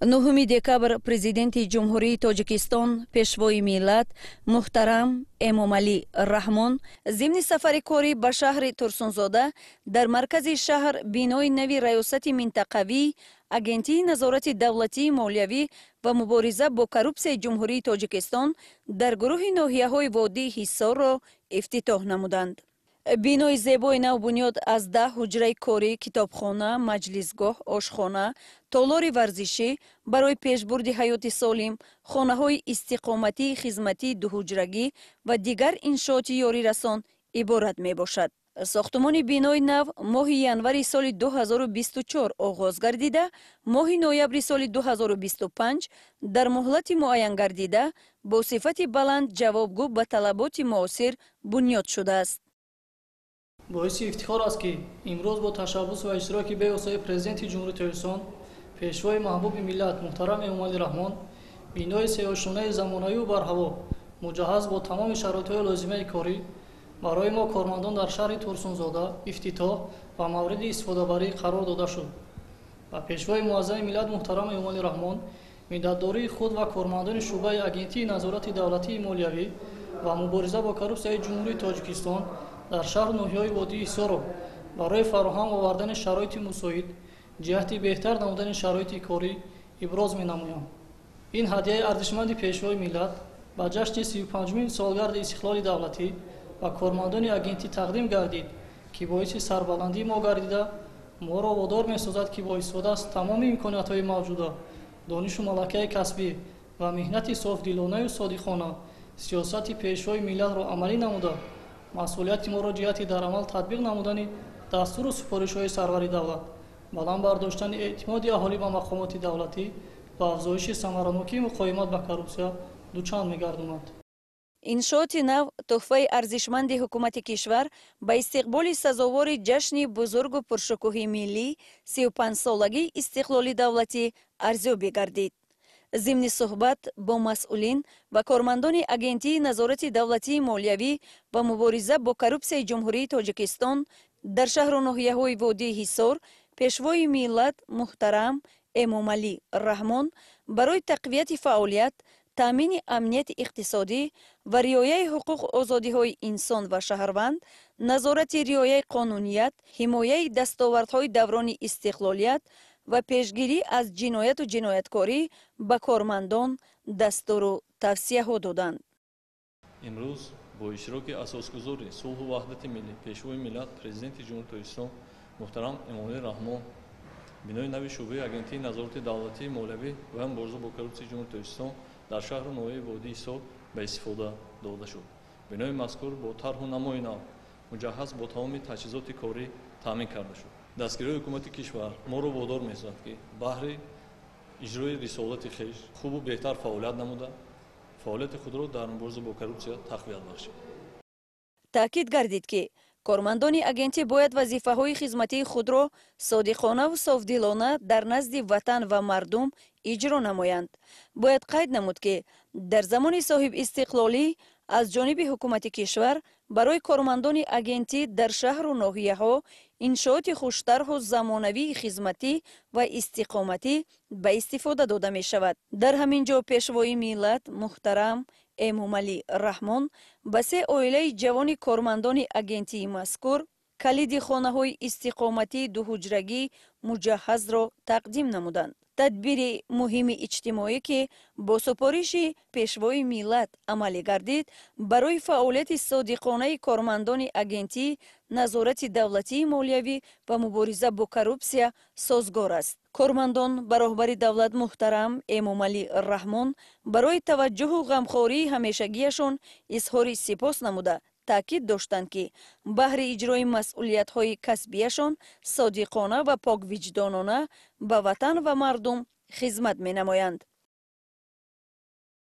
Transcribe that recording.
9 декабр Президенти Ҷумҳурии Тоҷикистон, Пешвои миллат муҳтарам Эмомалӣ Раҳмон зимни сафари корӣ ба шаҳри Турсунзода дар маркази шаҳр бинои нави Раёсати минтақавии Агентии назорати давлатии молиявӣ ва мубориза бо коррупсияи Ҷумҳурии Тоҷикистон дар гурӯҳи ноҳияҳои водии Ҳисорро ифтитоҳ намуданд. Бинои зебои навбунёд аз 10 ҳуҷраи корӣ, китобхона, маҷлисгоҳ, ошхона, толори варзишӣ барои пешбурди ҳаёти солим, хонаҳои истиқоматии хизматии дуҳуҷрагӣ ва дигар иншооти ёрирасон иборат мебошад. Сохтумони бинои нав моҳи январи соли 2024 оғоз гардида, моҳи ноябри соли 2025 дар муҳлати муайянгардида бо сифати баланд, ҷавобгӯ ба талаботи муосир бунёд шудааст. Боиси ифтихор аст, ки имрӯз бо ташаббус ва иштироки бевоситаи Президенти Ҷумҳурии Тоҷикистон, Пешвои маҳбуби миллат муҳтарам Эмомалӣ Раҳмон бинои сеошёнаи замонавию барҳаво, муҷаҳҳаз бо тамоми шароитҳои лозимаи корӣ барои мо кормандон дар шаҳри Турсунзода ифтитоҳ ва мавриди истифодабарӣ қарор дода шуд. Ва Пешвои муаззами миллат муҳтарам Эмомалӣ Раҳмон миннатдории худ ва кормандони шӯъбаи Агентии назорати давлатии молиявӣ ва мубориза бо коррупсияи Ҷумҳурии Тоҷикистон дар шаҳру ноҳияҳои водии Ҳисорро барои фароҳам овардани шароити мусоид ҷиҳати беҳтар намудани шароити корӣ иброз менамоям. Ин ҳадияи арзишманди Пешвои миллат ба ҷашни 35-умин солгарди истиқлоли давлатӣ ба кормандони агентӣ тақдим гардид, ки боиси сарбаландии мо гардида, моро водор месозад, ки бо истифода аз тамоми имкониятҳои мавҷуда, донишу малакаи касбӣ ва меҳнати софдилонаю содиқона сиёсати Пешвои миллатро амалӣ намуда, масъулияти моро ҷиҳати дар амал татбиқ намудани дастуру супоришҳои сарвари давлат, баланд бардоштани эътимоди аҳолӣ ба мақомоти давлатӣ ва афзоиши самаранокии муқовимат ба коррупсия дучанд мегардонад. Иншооти нав тӯҳфаи арзишманди ҳукумати кишвар ба истиқболи сазовори ҷашни бузургу пуршукӯҳи миллӣ, 35-солагии истиқлоли давлатӣ арзёбӣ гардид. Зимни суҳбат бо масъулин ва кормандони Агентии назорати давлатии молиявӣ ва мубориза бо коррупсияи Ҷумҳурии Тоҷикистон дар шаҳру ноҳияҳои водии Ҳисор, Пешвои миллат муҳтарам Эмомалӣ Раҳмон барои тақвияти фаъолият, таъмини амнияти иқтисодӣ ва риояи ҳуқуқу озодиҳои инсон ва шаҳрванд, назорати риояи қонуният, ҳимояи дастовардҳои даврони истиқлолият ва пешгирӣ аз ҷинояту ҷинояткорӣ ба кормандон дастуру тавсияҳо доданд. Имрӯз бо иштироки асосгузори сулҳу ваҳдати миллӣ, Пешвои миллат, Президенти Ҷумҳурии Тоҷикистон муҳтарам Эмомалӣ Раҳмон бинои нави шӯъбаи Агентии назорати давлатии молиявӣ ва мубориза бо коррупсияи Ҷумҳурии Тоҷикистон дар шаҳру ноҳияи водии Ҳисор ба истифода дода шуд. Бинои мазкур бо тарҳу намои нав, муҷаҳҳаз бо тамоми таҷҳизоти корӣ таъмин карда шуд. Дастгириҳои ҳукумати кишвар моро водор месозад, ки баҳри иҷрои рисолати хеш хубу беҳтар фаъолият намуда, фаъолияти худро дар мубориза бо коррупсия тақвият бахшем. Таъкид гардид, ки кормандони агентӣ бояд вазифаҳои хизматии худро содиқонаву софдилона дар назди ватан ва мардум иҷро намоянд. Бояд қайд намуд, ки дар замони соҳибистиқлолӣ аз ҷониби ҳукумати кишвар барои кормандони агентӣ дар шаҳру ноҳияҳо иншооти хуштарҳу замонавии хизматӣ ва истиқоматӣ ба истифода дода мешавад. Дар ҳамин ҷо Пешвои миллат муҳтарам Эмомалӣ Раҳмон ба се оилаи ҷавони кормандони агентии мазкур калиди хонаҳои истиқоматии дуҳуҷрагӣ муҷаҳҳазро тақдим намуданд. Тадбири муҳими иҷтимоӣ, ки бо супориши Пешвои миллат амалӣ гардид, барои фаъолияти содиқонаи кормандони агентӣ назорати давлатии молиявӣ ва мубориза бо коррупсия созгор аст. Кормандон ба роҳбари давлат муҳтарам Эмомалӣ Раҳмон барои таваҷҷӯҳу ғамхории ҳамешагиашон изҳори сипос намуда, таъкид доштанд, ки баҳри иҷрои масъулиятҳои касбияшон содиқона ва поквиҷдонона ба ватан ва мардум хизмат менамоянд.